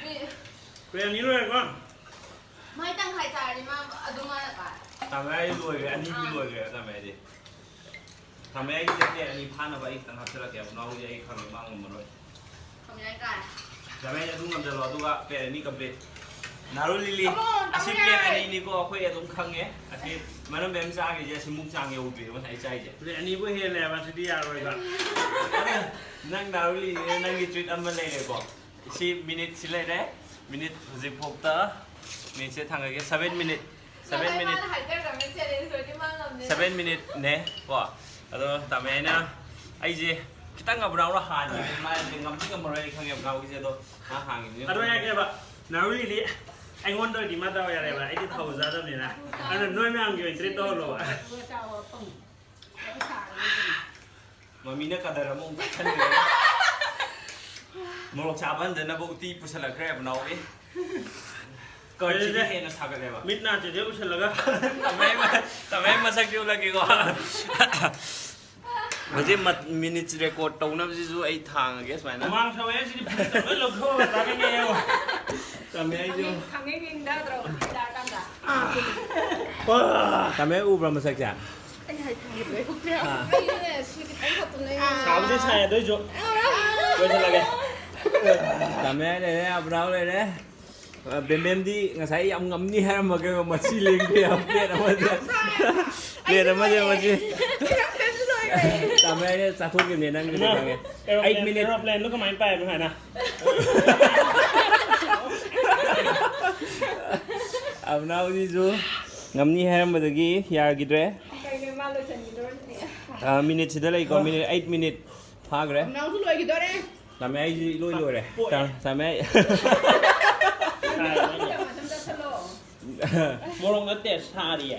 ꯃꯤ- ꯄ꯭ꯂꯦꯠ ꯑꯅꯤ ꯂꯣꯏꯔꯦꯀꯣ? ꯃꯥꯏ ꯇꯪꯈꯥꯏ ꯆꯥꯔꯗꯤ ꯃꯥ ꯑꯗꯨꯝ ꯃꯥꯅ ꯀꯥꯔꯦ꯫ ꯇꯪꯈꯥꯏ ꯂꯣꯏꯔꯦ, ꯑꯅꯤꯗꯤ ꯑꯥ꯫ ꯂꯣꯏꯔꯦ ꯇꯪꯈꯥꯏꯗꯤ꯫ ꯈꯥꯃꯦꯟꯒꯤ ꯄ꯭ꯂꯦꯠ ꯑꯅꯤ ꯐꯥꯅꯕ ꯑꯩ ꯈꯤꯇꯪ ꯍꯥꯞꯆꯤꯜꯂꯛꯀꯦ꯫ ꯅꯥꯎꯗꯤ ꯑꯩ ꯈꯪꯉꯦ ꯃꯥ ꯉꯝꯃꯔꯣꯏ꯫ ꯈꯥꯃꯦꯟ ꯀꯥꯔꯦ꯫ ꯈꯥꯃꯦꯟ ꯑꯗꯨꯝ ꯉꯝꯖꯜꯂꯣ, ꯑꯗꯨꯒ ꯄ꯭ꯂꯦꯠ ꯑꯅꯤ ꯀꯝꯄ꯭ꯂꯤꯠ꯫ ꯅꯥꯔꯨ ꯂꯤꯂꯤ, ꯑꯃꯨꯛ ꯑꯁꯤ ꯇꯧꯔꯦ꯫ ꯄ꯭ꯂꯦꯠ ꯑꯅꯤꯅꯤꯀꯣ, ꯑꯩꯈꯣꯏ ꯑꯗꯨꯝ ꯈꯪꯉꯦ꯫ ꯑꯁꯤ ꯃꯔꯝ ꯃꯌꯥꯝ ꯆꯥꯈ꯭ꯔꯤꯁꯦ ꯑꯁꯤꯃꯨꯛ ꯆꯥꯡ ꯌꯧꯗ꯭ꯔꯤꯕ ꯉꯁꯥꯏ ꯆꯥꯏꯁꯦ꯫ ꯄ꯭ꯂꯦꯠ ꯑꯅꯤꯕꯨ ꯍꯦꯜꯂꯦ ꯍꯥꯏꯕ, ꯁꯤꯗꯤ ꯌꯥꯔꯣꯏꯕ꯫ ꯅꯪ ꯅꯥꯔꯨ ꯂꯤꯂꯤꯅ ꯅꯪꯒꯤ ꯇ꯭ꯔꯤꯠ ꯑꯃ ꯂꯩꯔꯦꯀꯣ꯫ ꯁꯤ ꯃꯤꯅꯤꯠꯁꯤ ꯂꯩꯔꯦ꯫ ꯃꯤꯅꯤꯠ ꯍꯧꯖꯤꯛꯐꯥꯎꯗ ꯃꯤꯅꯤꯠꯁꯦ ꯊꯥꯡꯒꯠꯀꯦ꯫ Seven minute. Seven minute. ꯃꯥꯅ ꯍꯥꯏꯖꯈ꯭ꯔꯕꯅꯤ, ꯆꯦꯂꯦꯟꯖ ꯂꯣꯏꯔꯗꯤ ꯃꯥ ꯉꯝꯅꯦ꯫ ꯁꯚꯦꯟ ꯃꯤꯅꯤꯠꯅꯦ ꯀꯣ꯫ ꯑꯗꯣ ꯇꯥꯃꯣ ꯑꯩꯅ, ꯑꯩꯁꯦ ꯈꯤꯇꯪ ꯑꯕꯨꯅꯥꯎꯅ ꯍꯥꯟꯈꯤꯕꯅꯤ꯫ ꯃꯥꯁꯦ ꯉꯝꯗꯤ ꯉꯝꯃꯔꯣꯏ ꯑꯩ ꯈꯪꯉꯦ ꯑꯕꯨꯅꯥꯎꯒꯤꯁꯦ, ꯑꯗꯣ ꯃꯥ ꯍꯥꯟꯈꯤꯕꯅꯤ꯫ ꯑꯗꯣ ꯌꯥꯏꯌꯦꯕ, ꯅꯥꯔꯨ ꯂꯤꯂꯤ ꯑꯩꯉꯣꯟꯗ ꯑꯣꯏꯔꯗꯤ ꯃꯥ ꯗꯥꯎ ꯌꯥꯔꯦꯕ, ꯑꯩꯗꯤ ꯊꯥꯎ ꯆꯥꯗꯕꯅꯤꯅ꯫ ꯑꯗꯨꯅ ꯅꯣꯏ ꯃꯌꯥꯝꯒꯤ ꯑꯣꯏꯅ ꯇ꯭ꯔꯤꯠ ꯇꯧꯍꯜꯂꯣꯕ꯫ ꯃꯃꯤꯅ ꯀꯗꯔ ꯑꯃꯨꯛ ꯇꯥꯛꯁꯟꯈ꯭ꯔꯦ꯫ ꯃꯣꯔꯣꯛ ꯁꯥꯕ ꯍꯟꯗꯅꯕ ꯎꯇꯤ ꯄꯨꯁꯜꯂꯛꯈ꯭ꯔꯦ ꯑꯕꯨꯅꯥꯎꯒꯤ꯫ ꯀꯔꯤꯁꯦ? ꯍꯦꯟꯅ ꯁꯥꯒꯠꯂꯦꯕ꯫ ꯃꯤꯠ ꯅꯥ ꯆꯦꯆꯦ ꯎꯏꯁꯜꯂꯒ꯫ ꯇꯃꯦꯡ ꯃ-, ꯇꯃꯦꯡ ꯃꯁꯛꯁꯦ ꯎꯠꯂꯛꯀꯦꯀꯣ꯫ ꯍꯧꯖꯤꯛ ꯃ-, minutes record ꯇꯧꯅꯕꯁꯤꯁꯨ ꯑꯩ ꯊꯥꯡꯉꯒꯦ ꯁꯨꯃꯥꯏꯅ꯫ ꯍꯨꯃꯥꯡ ꯁꯧꯋꯦ ꯍꯥꯏꯁꯤꯗꯤ ꯐꯨꯔꯤꯠꯀ ꯂꯣꯏ ꯂꯧꯊꯣꯛꯑꯒ ꯆꯥꯅꯤꯡꯉꯦ ꯌꯦꯡꯉꯣ꯫ ꯇꯃꯦꯡꯁꯨ꯫ ꯈꯪꯉꯦ, ꯌꯦꯡꯗꯗ꯭ꯔꯣ? ꯐꯨꯔꯤꯠ ꯂꯥꯛꯑꯀꯥꯟꯗ꯫ ꯋꯥ! ꯇꯃꯦꯡ ꯎꯕ꯭ꯔꯥ ꯃꯁꯛꯁꯦ? ꯑꯩ ꯍꯥꯏ ꯈꯪꯗ꯭ꯔꯦ꯫ ꯑꯥ꯫ ꯑꯩꯅꯦ ꯁꯤ ꯈꯤꯇꯪ ꯈꯛꯇꯅꯦ꯫ ꯁꯥꯕꯨꯗꯤ ꯁꯥꯏ, ꯑꯗꯨ ꯑꯣꯏꯁꯨ꯫ ꯑꯥ꯫ ꯂꯣꯏꯁꯤꯜꯂꯒꯦ꯫ ꯇꯃꯦꯡ ꯂꯩꯔꯦ, ꯑꯕ꯭ꯔꯥꯎ ꯂꯩꯔꯦ꯫ ꯑ, ꯕꯦꯝꯕꯦꯝꯗꯤ ꯉꯁꯥꯏ ꯌꯥꯝ ꯉꯝꯅꯤ ꯍꯥꯏꯔꯝꯃꯒ ꯃꯁꯤ ꯂꯦꯡꯗꯦ, ꯌꯥꯝ plate ꯑꯃꯗ꯫ Plate ꯑꯃꯗ ꯃꯁꯤ꯫ ꯇꯃꯦꯡ ꯆꯥꯊꯣꯛꯈꯤꯕꯅꯦ ꯅꯪꯒꯤꯗꯤ ꯈꯪꯉꯦ꯫ Eight minute꯫ Aeroplane-ꯗꯣ ꯀꯃꯥꯏꯅ ꯄꯥꯏꯕꯅꯣ ꯍꯥꯏꯅ? ꯑꯕ꯭ꯔꯥꯎꯁꯤꯁꯨ ꯉꯝꯅꯤ ꯍꯥꯏꯔꯝꯕꯗꯒꯤ ꯌꯥꯈꯤꯗ꯭ꯔꯦ꯫ ꯀꯩꯅꯣ ꯃꯥ ꯂꯣꯏꯁꯟꯈꯤꯗꯣꯔꯦ꯫ ꯑ, minute-ꯁꯤꯗ ꯂꯩꯀꯣ, minute, eight minute ꯐꯥꯈ꯭ꯔꯦ꯫ ꯑꯕ꯭ꯔꯥꯎꯁꯨ ꯂꯣꯏꯈꯤꯗꯣꯔꯦ꯫ ꯇꯥꯃꯦ ꯑꯩꯁꯤ ꯏꯂꯣꯏ ꯂꯣꯏꯔꯦ꯫ ꯄꯣꯛꯑꯦ꯫ ꯇꯥ-, ꯇꯥꯃꯦ ꯑꯩ-, ꯃꯇꯝ ꯆꯠꯁꯜꯂꯣ꯫ ꯃꯣꯔꯣꯛ ꯅꯠꯇꯦ, ꯁꯥꯔꯤꯌꯦ꯫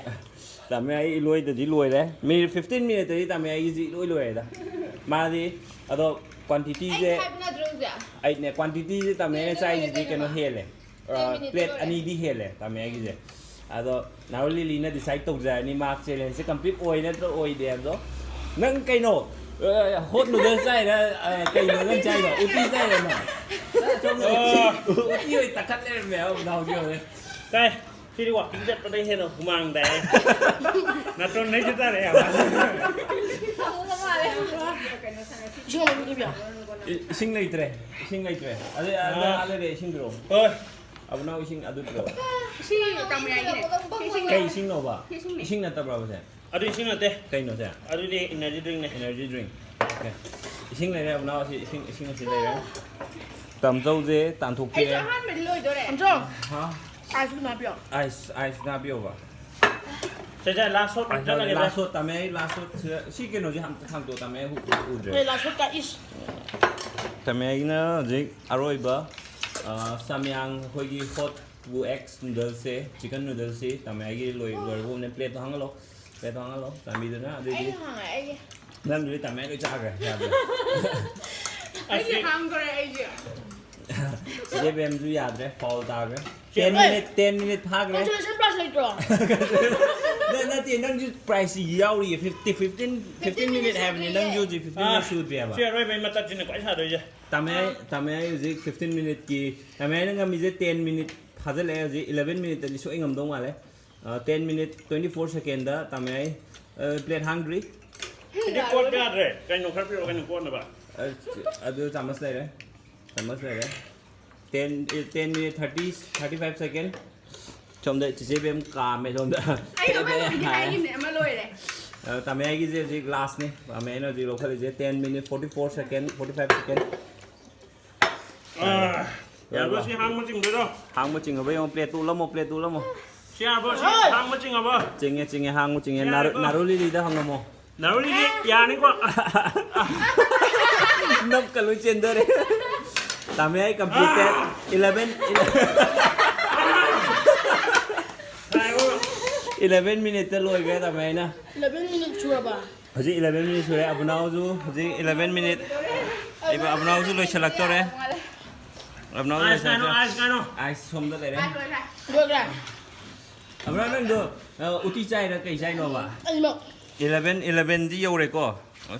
ꯇꯥꯃꯦ ꯑꯩ ꯏꯂꯣꯏꯗꯗꯤ ꯂꯣꯏꯔꯦ꯫ Minute fifteen minute-ꯇꯗꯤ ꯇꯥꯃꯦ ꯑꯩꯒꯤꯁꯤ ꯏꯂꯣꯏ ꯂꯣꯏꯔꯦꯗ꯫ ꯃꯥꯗꯤ, ꯑꯗꯣ quantity-ꯁꯦ ꯑꯩ ꯍꯥꯏꯕ ꯅꯠꯇ꯭ꯔꯣ ꯍꯧꯖꯤꯛ? ꯑꯩꯠꯅꯦ, quantity-ꯁꯦ ꯇꯥꯃꯦ ꯑꯩꯅ ꯆꯥꯏꯁꯤꯗꯤ ꯀꯩꯅꯣ ꯍꯦꯜꯂꯦ꯫ ꯑ, plate ꯑꯅꯤꯗꯤ ꯍꯦꯜꯂꯦ ꯇꯥꯃꯦ ꯑꯩꯒꯤꯁꯦ꯫ ꯑꯗꯣ ꯅꯥꯎ ꯂꯤꯂꯤꯅ decide ꯇꯧꯖꯔꯅꯤ, ꯃꯥ challenge-ꯁꯦ complete ꯑꯣꯏ ꯅꯠꯇ꯭ꯔ ꯑꯣꯏꯗꯦ ꯍꯥꯏꯕꯗꯣ꯫ ꯅꯪ ꯀꯩꯅꯣ, ꯑ, hot noodle ꯆꯥꯏꯔ, ꯑ, ꯀꯩꯅꯣ ꯅꯪ ꯆꯥꯏꯗꯣ? ꯎꯇꯤ ꯆꯥꯏꯔ ꯅꯪ? ꯁꯣꯝꯗ ꯑꯣ꯫ ꯎꯇꯤ, ꯎꯇꯤ ꯑꯣꯏ ꯇꯛꯈꯠ ꯂꯩꯔꯝꯃꯦ ꯍꯥꯏꯕ ꯅꯥꯎꯒꯤ ꯍꯧꯖꯤꯛ꯫ ꯆꯥꯏ꯫ ꯁꯤꯗꯤ walking ꯆꯠꯄꯗꯩ ꯍꯦꯟꯅ ꯍꯨꯃꯥꯡ ꯇꯥꯏ꯫ ꯅꯥꯇꯣꯟꯗꯩꯁꯨ ꯇꯥꯔꯛꯑꯦ ꯍꯥꯏꯕ꯫ ꯏꯁꯤꯡ ꯑꯃ ꯄꯤꯕꯤꯌꯣ꯫ ꯏ-, ꯏꯁꯤꯡ ꯂꯩꯇ꯭ꯔꯦ, ꯏꯁꯤꯡ ꯂꯩꯇ꯭ꯔꯦ꯫ ꯑꯗꯨ, ꯑꯗꯨ ꯑꯥ꯫ ꯑꯥ ꯂꯩꯔꯦ, ꯏꯁꯤꯡ ꯄꯤꯔꯛꯑꯣ꯫ ꯍꯣꯏ꯫ ꯑꯕꯨꯅꯥꯎ ꯏꯁꯤꯡ ꯑꯗꯨ ꯄꯤꯔꯛꯑꯣ꯫ ꯁꯤ ꯇꯝꯃꯨ ꯌꯥꯏꯅꯦ꯫ ꯏꯁꯤꯡꯅꯦ꯫ ꯀꯩ ꯏꯁꯤꯡꯅꯣꯕ? ꯏꯁꯤꯡꯅꯦ꯫ ꯏꯁꯤꯡ ꯅꯠꯇꯕ꯭ꯔꯕ ꯁꯦ? ꯑꯗꯨ ꯏꯁꯤꯡ ꯅꯠꯇꯦ꯫ ꯀꯩꯅꯣ ꯁꯦ? ꯑꯗꯨꯗꯤ energy drink-ꯅꯦ꯫ Energy drink꯫ Okay꯫ ꯏꯁꯤꯡ ꯂꯩꯔꯦ, ꯑꯕꯨꯅꯥꯎ ꯑꯁꯤ ꯏꯁꯤꯡ, ꯏꯁꯤꯡ ꯑꯁꯤ ꯂꯩꯔꯦ꯫ ꯇꯝꯆꯧꯁꯦ ꯑꯩꯁꯨ ꯇꯥꯟꯊꯣꯛꯄꯤꯔꯦ꯫ ꯑꯍꯥꯟꯕꯗꯤ ꯂꯣꯏꯗꯣꯔꯦ꯫ ꯇꯝꯆꯧ꯫ ꯍꯥ? Ice ꯑꯃ ꯍꯥꯞꯄꯤꯌꯣ꯫ Ice, ice ꯑꯃ ꯍꯥꯄꯤꯌꯣꯕ꯫ ꯁꯦ, ꯁꯦ, last shot ꯑꯝꯇ ꯆꯠꯂꯒꯦ, last shot ꯇꯝꯃꯦ ꯑꯩ, last shot ꯁꯤꯗ, ꯁꯤ ꯀꯩꯅꯣꯁꯦ ꯑꯝꯇ ꯊꯥꯡꯇꯣꯛ ꯇꯝꯃꯦ ꯑꯩ ꯎ-, ꯎꯗ꯭ꯔꯦ꯫ ꯍꯣꯏ, last shot ꯀ ꯏꯁ꯫ ꯇꯝꯃꯦ ꯑꯩꯅ ꯍꯧꯖꯤꯛ ꯑꯔꯣꯏꯕ, ꯑ, ꯁꯥꯃꯌꯥꯡ ꯑꯩꯈꯣꯏꯒꯤ hot ꯋꯨ eggs noodle-ꯁꯦ, chicken noodle-ꯁꯤ ꯇꯝꯃꯦ ꯑꯩꯒꯤ ꯂꯣꯏ-, ꯂꯣꯏꯔꯕ ꯎꯅꯦ꯫ Plate-ꯇꯣ ꯍꯥꯡꯍꯜꯂꯣ, plate-ꯇꯣ ꯍꯥꯡꯍꯜꯂꯣ, ꯆꯥꯟꯕꯤꯗꯨꯅ꯫ ꯑꯗꯨꯗꯤ ꯑꯩꯒꯤ ꯍꯥꯡꯉꯦ, ꯑꯩꯒꯤ꯫ ꯅꯪꯗꯨꯗꯤ ꯇꯝꯃꯦ ꯂꯣꯏ ꯆꯥꯈ꯭ꯔꯦ, ꯌꯥꯗ꯭ꯔꯦ꯫ ꯑꯩꯒꯤ ꯑꯁꯤ ꯍꯥꯡꯗꯣꯔꯦ, ꯑꯩꯒꯤ꯫ ꯆꯦ ꯕꯦꯝꯁꯨ ꯌꯥꯗ꯭ꯔꯦ, foul ꯇꯥꯈ꯭ꯔꯦ꯫ ten minute, ten minute ꯐꯥꯈ꯭ꯔꯦ꯫ Consolation prize ꯂꯩꯇ꯭ꯔꯣ? ꯅ-, ꯅꯠꯇꯦ, ꯅꯪꯁꯨ prize ꯌꯥꯎꯔꯤꯌꯦ, fifty, fifteen, fifteen minute ꯍꯥꯏꯕꯅꯦ, ꯅꯪꯁꯨ ꯍꯧꯖꯤꯛ fifteen minute ꯁꯨꯗ꯭ꯔꯤꯑꯕ꯫ ꯁꯤ ꯑꯔꯣꯏꯕ ꯃꯇꯠꯁꯤꯅꯦ ꯈ꯭ꯋꯥꯏ ꯁꯥꯗꯣꯏꯁꯦ꯫ ꯇꯥꯃꯌꯥꯏ, ꯇꯥꯃꯌꯥꯏ ꯍꯧꯖꯤꯛ fifteen minute ꯀꯤ, ꯇꯥꯃꯌꯥꯏꯅ ꯉꯝꯃꯤꯁꯦ ten minute ꯐꯥꯖꯤꯜꯂꯛꯑꯦ ꯍꯧꯖꯤꯛ, eleven minute ꯇꯗꯤ ꯁꯣꯏ ꯉꯝꯗꯧ ꯃꯥꯜꯂꯦ꯫ ꯑ, ten minute, twenty four second ꯗ ꯇꯥꯃꯌꯥꯏ, ꯑ, plate ꯍꯥꯡꯗ꯭ꯔꯤ꯫ ꯁꯤꯗꯤ ꯀꯣꯠꯄ ꯌꯥꯗ꯭ꯔꯦ꯫ ꯀꯩꯅꯣ ꯈꯔ ꯄꯤꯔꯛꯑꯣ, ꯀꯩꯅꯣ ꯀꯣꯠꯅꯕ꯫ ꯑ, ꯑꯗꯨ ꯆꯥꯃꯁ ꯂꯩꯔꯦ꯫ ꯆꯥꯃꯁ ꯂꯩꯔꯦ꯫ Ten, ten minute thirty, thirty five second꯫ ꯁꯣꯝꯗ ꯆꯤꯆꯦ ꯕꯦꯝ ꯀꯥꯝꯃꯦ ꯁꯣꯝꯗ꯫ ꯑꯩ ꯑꯃ ꯂꯣꯏꯗꯤ ꯍꯥꯏꯈꯤꯕꯅꯦ, ꯑꯃ ꯂꯣꯏꯔꯦ꯫ ꯑ, ꯇꯥꯃꯌꯥꯏꯒꯤꯁꯦ ꯍꯧꯖꯤꯛ last ꯅꯦ꯫ ꯇꯥꯃꯌꯥꯏꯅ ꯍꯧꯖꯤꯛ ꯂꯧꯈꯠꯂꯤꯁꯦ ten minute forty four second, forty five second꯫ ꯑꯥ, ꯌꯥꯔꯕꯣ ꯁꯤ ꯍꯥꯡꯕ ꯆꯤꯡꯗꯣꯏꯔꯣ? ꯍꯥꯡꯕ ꯆꯤꯡꯉꯕ ꯌꯦꯡꯉꯣ, plate ꯇꯨ ꯎꯠꯂꯝꯃꯣ, plate ꯇꯨ ꯎꯠꯂꯝꯃꯣ꯫ ꯁꯤ ꯌꯥꯔꯕꯣ ꯁꯤ ꯍꯥꯡꯕ ꯆꯤꯡꯉꯕꯣ? ꯆꯤꯡꯉꯦ, ꯆꯤꯡꯉꯦ, ꯍꯥꯡꯕ ꯆꯤꯡꯉꯦ꯫ ꯁꯤ ꯅꯥꯔꯨ-, ꯌꯥꯔꯦꯀꯣ? ꯅꯥꯔꯨ ꯂꯤꯂꯤꯗ ꯍꯪꯉꯝꯃꯣ꯫ ꯅꯥꯔꯨ ꯂꯤꯂꯤ ꯌꯥꯅꯤꯀꯣ? ꯅꯞꯀ ꯂꯣꯏ ꯆꯦꯟꯗꯣꯔꯦ꯫ ꯇꯥꯃꯌꯥꯏ completed꯫ Eleven, ꯉꯥꯏꯈꯣ꯫ Eleven minute ꯇ ꯂꯣꯏꯈ꯭ꯔꯦ ꯇꯥꯃꯌꯥꯏꯅ꯫ Eleven minute ꯁꯨꯔꯕ? ꯍꯧꯖꯤꯛ eleven minute ꯁꯨꯔꯦ꯫ ꯑꯕꯨꯅꯥꯎꯁꯨ ꯍꯧꯖꯤꯛ eleven minute꯫ ꯑꯕꯨꯅꯥꯎꯁꯨ ꯂꯣꯏꯁꯤꯜꯂꯛꯇꯣꯔꯦ꯫ ꯑꯕꯨꯅꯥꯎꯁꯨ ice ꯀꯥꯏꯅꯣ, ꯂꯣꯏꯁꯤꯜꯂꯛꯇꯣꯔꯦ꯫ Ice ꯀꯥꯏꯅꯣ? Ice ꯁꯣꯝꯗ ꯂꯩꯔꯦ꯫ ꯂꯣꯏꯈ꯭ꯔꯦ꯫ ꯑꯕꯨꯅꯥꯎ ꯅꯪꯗꯣ, ꯑ, ꯎꯇꯤ ꯆꯥꯏꯔ ꯀꯩ ꯆꯥꯏꯅꯣꯕ? ꯑꯅꯤꯃꯛ꯫ Eleven, eleven ꯗꯤ ꯌꯧꯔꯦꯀꯣ꯫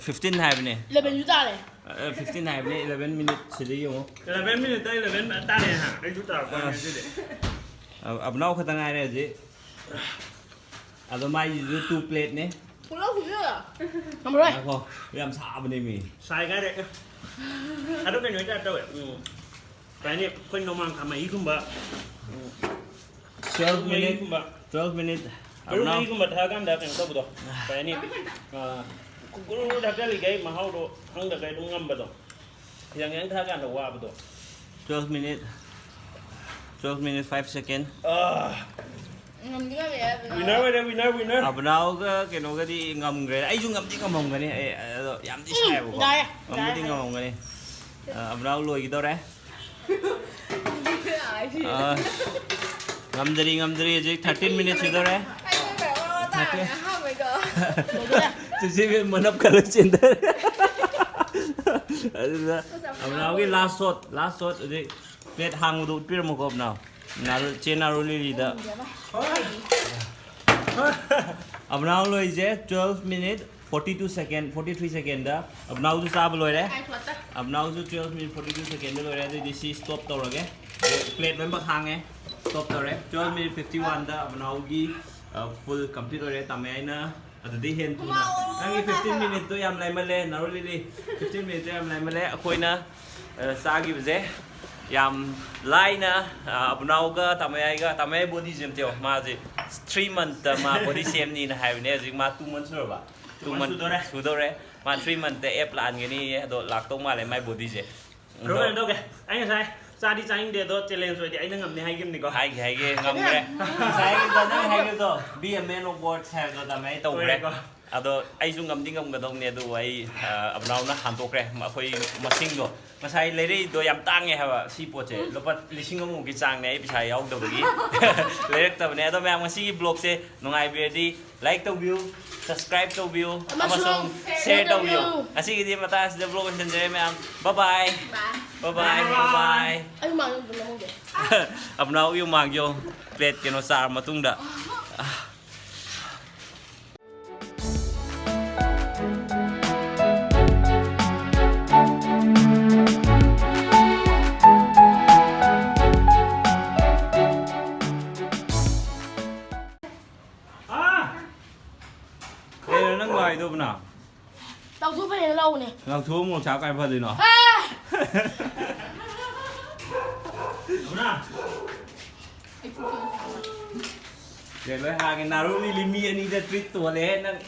Fifteen ꯍꯥꯏꯕꯅꯦ꯫ Eleven ꯁꯨ ꯇꯥꯔꯦ꯫ ꯑ, fifteen ꯍꯥꯏꯕꯅꯦ, eleven minute ꯁꯤꯗ ꯌꯦꯡꯉꯣ꯫ Eleven minute ꯇ eleven ꯇꯥꯔꯦ ꯍꯥ꯫ ꯑꯩꯁꯨ ꯇꯥꯔꯛꯄ ꯑ꯫ ꯉꯁꯤꯗꯤ꯫ ꯑ, ꯑꯕꯨꯅꯥꯎ ꯈꯛꯇ ꯉꯥꯏꯔꯦ ꯍꯧꯖꯤꯛ꯫ ꯑꯗꯣ ꯃꯥꯏꯁꯤꯁꯨ two plate ꯅꯦ꯫ ꯄꯨꯂꯞ ꯍꯨꯞꯆꯜꯂꯣ꯫ ꯉꯝꯃꯔꯣꯏ꯫ ꯉꯥꯏꯈꯣ, ꯌꯥꯝ ꯁꯥꯕꯅꯦ ꯃꯤ꯫ ꯁꯥꯏ ꯀꯥꯏꯔꯦ꯫ ꯑꯗꯣ ꯀꯩꯅꯣ ꯇꯥꯏꯞ ꯇꯧꯋꯦ꯫ ꯎꯝ꯫ ꯀꯩ ꯍꯥꯏꯅꯤ? ꯑꯩꯈꯣꯏ ꯅꯣꯡꯃꯥꯡꯈꯥ ꯃꯍꯤꯒꯨꯝꯕ, ꯎꯝ, twelve minute, ꯃꯍꯤꯒꯨꯝꯕ꯫ Twelve minute꯫ ꯃꯔꯨ ꯑꯕꯨꯅꯥꯎ꯫ ꯃꯍꯤꯒꯨꯝꯕ ꯊꯛꯑꯀꯥꯟꯗ ꯀꯩꯅꯣ ꯇꯧꯕꯗꯣ꯫ ꯀꯩ ꯍꯥꯏꯅꯤ? ꯑꯥ, ꯒꯨꯔꯨ ꯒꯨꯔꯨ ꯊꯛꯆꯜꯂꯤꯈꯩ ꯃꯍꯥꯎꯗꯣ ꯈꯪꯗꯈꯩ ꯑꯗꯨꯝ ꯉꯝꯕꯗꯣ꯫ ꯈꯤꯇꯪ ꯈꯤꯇꯪ ꯊꯛꯑꯀꯥꯟꯗ ꯋꯥꯕꯗꯣ꯫ Twelve minute꯫ Twelve minute, five second꯫ ꯑꯥ꯫ ꯉꯝꯗꯤ ꯉꯝꯃꯦ ꯑꯕꯨꯅꯥꯎ꯫ Winner ꯑꯣꯏꯔꯦ, winner, winner꯫ ꯑꯕꯨꯅꯥꯎꯒ ꯀꯩꯅꯣꯒꯗꯤ ꯉꯝꯈ꯭ꯔꯦ꯫ ꯑꯩꯁꯨ ꯉꯝꯗꯤ ꯉꯝꯃꯝꯒꯅꯤ꯫ ꯑꯩ, ꯑꯗꯣ ꯌꯥꯝꯗꯤ ꯎꯝ, ꯁꯥꯏꯌꯦꯕꯀꯣ꯫ ꯌꯥꯔꯦ, ꯉꯝꯕꯨꯗꯤ ꯌꯥꯔꯦ꯫ ꯉꯝꯃꯝꯒꯅꯤ꯫ ꯑ, ꯑꯕꯨꯅꯥꯎ ꯂꯣꯏꯈꯤꯗꯧꯔꯦ꯫ ꯑ, ꯉꯝꯗꯔꯤ, ꯉꯝꯗꯔꯤ꯫ ꯍꯧꯖꯤꯛ thirteen minute ꯁꯨꯗꯧꯔꯦ꯫ ꯑꯩ ꯂꯣꯏꯈ꯭ꯔꯦ, ꯋꯥ ꯋꯥ ꯇꯥꯔꯦ꯫ Thirteen꯫ ꯑꯍꯥꯟꯕꯩꯗꯣ꯫ ꯆꯤꯆꯦ ꯕꯦꯝ ꯃꯅꯞ ꯈꯜꯂ ꯆꯦꯟꯊꯔꯦ꯫ ꯑꯗꯨꯗ ꯑꯕꯨꯅꯥꯎꯒꯤ last shot, last shot꯫ ꯍꯧꯖꯤꯛ plate ꯍꯥꯡꯕꯗꯣ ꯎꯠꯄꯤꯔꯝꯃꯨꯀꯣ ꯑꯕꯨꯅꯥꯎ꯫ ꯅꯥꯔꯨ ꯆꯦ Naru ꯂꯤꯂꯤꯗ ꯑꯕꯅꯥꯎ ꯂꯣꯏꯁꯦ twelve minute forty two second, forty three second ꯗ ꯑꯕꯅꯥꯎꯁꯨ ꯆꯥꯕ ꯂꯣꯏꯔꯦ꯫ ꯑꯕꯅꯥꯎꯁꯨ twelve minute forty two second ꯗ ꯂꯣꯏꯔꯦ꯫ ꯑꯗꯨꯏꯗꯤ ꯁꯤ stop ꯇꯧꯔꯒꯦ꯫ Plate ꯂꯣꯏꯅꯃꯛ ꯍꯥꯡꯉꯦ꯫ Stop ꯇꯧꯔꯦ꯫ Twelve minute fifty one ꯗ ꯑꯕꯅꯥꯎꯒꯤ full complete ꯑꯣꯏꯔꯦ꯫ ꯇꯥꯃꯩ ꯑꯩꯅ ꯑꯗꯨꯗꯤ ꯍꯦꯟ ꯊꯨꯅ ꯅꯪꯒꯤ fifteen minute ꯇꯣ ꯌꯥꯝ ꯂꯩꯃꯜꯂꯦ ꯅꯥꯔꯨ ꯂꯤꯂꯤ꯫ Fifteen minute ꯇꯣ ꯌꯥꯝ ꯂꯩꯃꯜꯂꯦ꯫ ꯑꯩꯈꯣꯏꯅ ꯑ, ꯆꯥꯈꯤꯕꯁꯦ ꯌꯥꯝ ꯂꯥꯏꯅ, ꯑ, ꯑꯕꯅꯥꯎꯒ ꯇꯥꯃꯌꯥꯏꯒ, ꯇꯥꯃꯌꯥꯏ body ꯁꯦꯝꯇꯦꯌꯣ꯫ ꯃꯥꯁꯦ three month ꯇ ꯃꯥ body ꯁꯦꯝꯅꯤꯅ ꯍꯥꯏꯕꯅꯦ꯫ ꯍꯧꯖꯤꯛ ꯃꯥ two month ꯁꯨꯔꯕ? Two month ꯁꯨꯗꯣꯔꯦ꯫ ꯁꯨꯗꯣꯔꯦ꯫ ꯃꯥ three month ꯇ app ꯂꯥꯛꯍꯟꯒꯅꯤꯌꯦ꯫ ꯑꯗꯣ ꯂꯥꯛꯇꯧ ꯃꯥꯜꯂꯦ ꯃꯥꯏ body ꯁꯦ꯫ ꯑꯗꯣ ꯀꯩꯅꯣ ꯇꯧꯒꯦ, ꯑꯩ ꯉꯁꯥꯏ ꯆꯥꯗꯤ ꯆꯥꯅꯤꯡꯗꯦ, ꯑꯗꯣ challenge ꯑꯣꯏꯗꯤ ꯑꯩꯅ ꯉꯝꯅꯤ ꯍꯥꯏꯈꯤꯕꯅꯤꯀꯣ꯫ ꯍꯥꯏꯒꯦ, ꯍꯥꯏꯒꯦ, ꯉꯝꯈ꯭ꯔꯦ꯫ ꯉꯁꯥꯏꯒꯤꯗꯣ ꯅꯪ ꯍꯥꯏꯈꯤꯕꯗꯣ, be a man of words ꯍꯥꯏꯕꯗꯣ ꯇꯥꯃꯌꯥꯏ ꯇꯧꯈ꯭ꯔꯦ꯫ ꯇꯧꯔꯦꯀꯣ꯫ ꯑꯗꯣ ꯑꯩꯁꯨ ꯉꯝꯗꯤ ꯉꯝꯒꯗꯧꯅꯦ, ꯑꯗꯨꯕꯨ ꯑꯩ, ꯑ, ꯑꯕꯅꯥꯎꯅ ꯍꯟꯗꯣꯛꯈ꯭ꯔꯦ꯫ ꯑꯩꯈꯣꯏ ꯃꯁꯤꯡꯗꯣ ꯉꯁꯥꯏ ꯂꯩꯔꯛꯏꯗꯣ ꯌꯥꯝ ꯇꯥꯡꯉꯦ ꯍꯥꯏꯕ꯫ ꯁꯤ ꯄꯣꯠꯁꯦ ꯂꯨꯄꯥ ꯂꯤꯁꯤꯡ ꯑꯃꯃꯨꯛꯀꯤ ꯆꯥꯡꯅꯦ ꯑꯩ ꯄꯩꯁꯥ ꯌꯥꯎꯗꯕꯒꯤ ꯂꯩꯔꯛꯇꯕꯅꯦ꯫ ꯑꯗꯣ ꯃꯌꯥꯝ, ꯉꯁꯤꯒꯤ vlog ꯁꯦ ꯅꯨꯡꯉꯥꯏꯕꯤꯔꯗꯤ like ꯇꯧꯕꯤꯌꯨ, subscribe ꯇꯧꯕꯤꯌꯨ, ꯑꯃꯁꯨꯡ ꯑꯃꯁꯨꯡ share share ꯇꯧꯕꯤꯌꯨ꯫ ꯇꯧꯕꯤꯌꯨ꯫ ꯉꯁꯤꯒꯤꯗꯤ ꯃꯇꯥꯡ ꯑꯁꯤꯗ vlog ꯂꯣꯏꯁꯤꯟꯖꯔꯦ ꯃꯌꯥꯝ꯫ Bye bye꯫ Bye꯫ Bye bye, bye bye꯫ ꯑꯩ ꯃꯥꯡ ꯌꯧꯗꯅ ꯂꯧꯍꯧꯒꯦ꯫ ꯑꯕꯅꯥꯎꯒꯤ ꯃꯥꯡ ꯌꯧ꯫ Plate ꯀꯩꯅꯣ ꯆꯥꯔ ꯃꯇꯨꯡꯗ꯫ ꯀꯩꯅꯣ ꯅꯪ ꯂꯥꯛꯏꯗꯨꯕꯨꯅ? ꯇꯧꯊꯣꯛ ꯐꯩꯌꯦꯅ ꯂꯧꯕꯅꯦ꯫ ꯂꯪꯊꯣꯛꯑ ꯃꯣꯔꯣꯛ ꯆꯥꯕ ꯀꯥꯏ ꯐꯗꯣꯏꯅꯣ? ꯑꯥ! ꯀꯩ ꯂꯣꯏ ꯍꯥꯡꯉꯦ꯫ ꯅꯥꯔꯨ ꯂꯤꯂꯤ ꯃꯤ ꯑꯅꯤꯗ treat ꯇꯣꯜꯂꯦ ꯅꯪ꯫